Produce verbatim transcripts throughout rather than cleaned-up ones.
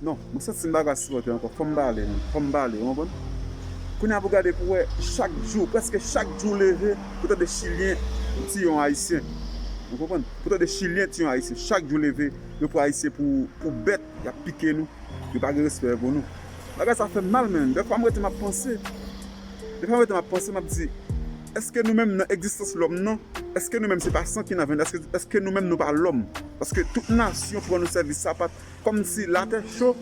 Non, mwen santi m pa ka sipòte ankò. Fò m pale, menm. Fò m pale, ou konprann? Kounye a pou gade pou wè chak jou, prèske chak jou leve, pou tande Chilyen tiye yon Ayisyen. Ou konprann? Pou tande Chilyen tiye yon Ayisyen. Chak jou leve, yo pran Ayisyen pou, pou bèt, y ap pike nou. Yo pa gen respè pou nou. Bagay sa fè m mal, menm. Dèfwa m rete m ap panse. Dèfwa m rete m ap panse, m ap di, èske nou menm nan egzistans lòm nan, èske nou menm se pa san ki nan venn? Èske, èske nou menm nou pa lòm? Paske tout nasyon pran nou sèvis sapat, kòmsi latè cho,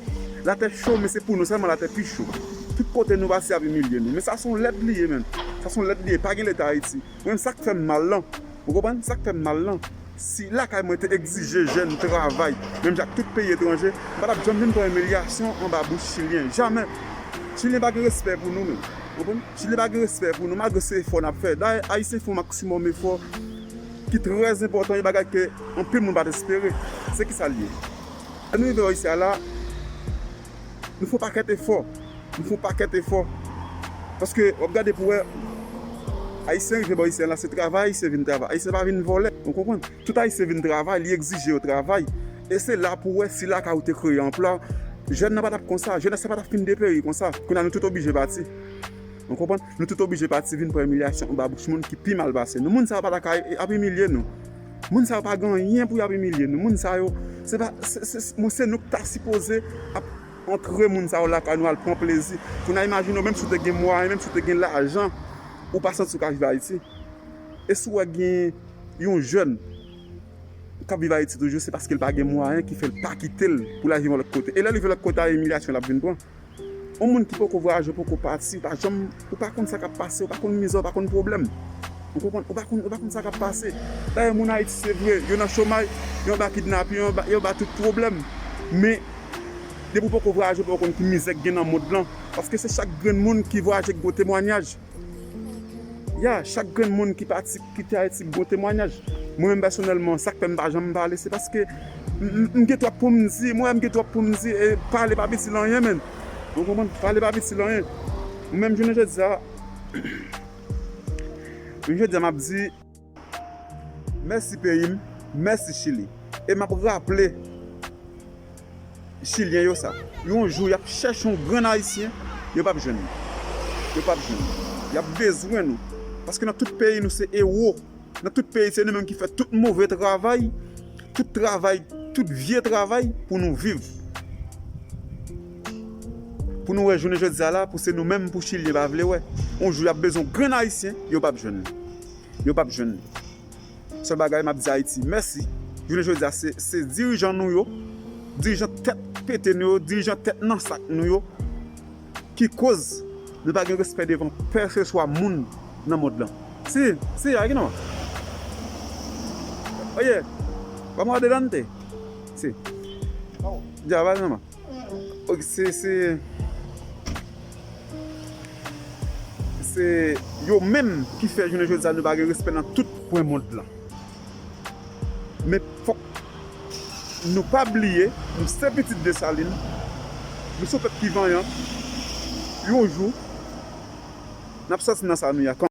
latè cho, men se pou nou sèlman latè pi cho. Tout kote nou pase, y ap imilye nou. Men sa se yon lèd li ye, menm. Sa se yon lèd li ye. Pa gen Leta Ayiti. Mwen menm, sa k fè m mal lan, ou konprann? Sa k fè m mal lan, si lakay mwen te egzije jèn travay, menm jan ak tout peyi etranje, m pa t ap janm vin pran imilyasyon anba bouch Chilyen. Jamè! Chilyen pa gen respè pou nou menm. Ou konprann? Chilyen pa gen respè pou nou, malgre se efò n ap fè. Dayè, Ayisyen fè yon maksimòm efò ki trè enpòtan, yon bagay ke anpil moun pa t espere. Se ki sa l ye? Lè nou rive isi a la, nou fè yon pakèt efò. Nou fè yon pakèt efò. Paske, w ap gade pou wè, Ayisyen rive bò isi a la, se travay, Ayisyen vin travay. Ayisyen pa vin vòlè, ou konprann? Tout Ayisyen vin travay, li egzije yo travay. E se la pou wè si lakay ou te kreye anplwa, jèn nan pa t ap konsa, jenès la pa t ap fin deperi konsa. Kounye a nou tout oblije pati. Ou konprann? Nou tout oblije pati vin pran imilyasyon anba bouch moun ki pi mal pase nou. Moun sa yo pa ta ka ap imilye nou. Moun sa yo pa gen anyen pou y ap imilye nou. Moun sa yo, se pa, se, se, se, moun, se nou ki ta sipoze ap antre moun sa yo lakay nou al pran plezi. Kounye a imajine w, menm si w te gen mwayen, menm si w te gen lajan, ou pa santi w ka viv Ayiti. E si w wè gen yon jèn k ap viv Ayiti toujou, se paske l pa gen mwayen ki fè l pa kite l pou l al viv yon lòt kote. E lè l rive lòt kote a, imilyasyon l ap vin pran. Yon moun ki poko vwayaje, poko pati, pa janm, ou pa konn sa k ap pase, ou pa konn mizè, ou pa konn pwoblèm. Ou konprann? Ou pa konn, ou pa konn sa k ap pase. Dayè, moun Ayiti, se vre, yo nan chomay, yo anba kidnapin, yo anba, yo anba tout pwoblèm. Men, depi w poko vwayaje, ou poko konn ki mizè k gen nan mond lan. Paske se chak grenn moun ki vwayaje ki gon temwanyaj. Ya, chak grenn moun ki pati kite Ayiti gon temwanyaj. Mwen menm pèsonèlman, sa k fè m pa janm pale, se paske m, m, m gen twòp pou m di, mwen menm m gen twòp pou m di, e pale pa itil anyen, menm. Ou konprann? Pale pa itil anyen. Mwen menm jounen jodi a, jounen jodi a m ap di, mèsi peyi m, mèsi Chili. E m ap raple Chilyen yo sa. Yon jou, y ap chèche yon grenn Ayisyen, yo p ap jwenn li. Yo p ap jwenn li. Y ap bezwen nou. Paske nan tout peyi, nou se ewo. Nan tout peyi, se nou menm ki fè tout move travay, tout travay, tout vye travay pou nou viv. Pou nou wè jounen jodi a la, pou se nou menm, pou Chilyen pa vle wè. Yon jou, y ap bezwen yon grenn Ayisyen, yo p ap jwenn li. Yo p ap jwenn li. Sèl bagay m ap di Ayiti, mèsi. Jounen jodi a, se, se dirijan nou yo, dirijan tèt pete nou yo, dirijan tèt nan sak nou yo, ki koz nou pa gen respè devan kèlkeswa moun nan mond lan. Si, si, a ki non? Oye, vamos adelante. Si. Ya, vale nomás. Ok, se, se, se yo menm ki fè jounen jodi a nou pa gen respè nan tout kwen mond lan. Men fòk nou pa bliye, nou se pitit Desalin, nou se yon pèp ki vanyan. Yon jou, n ap sòti nan sa nou ye a.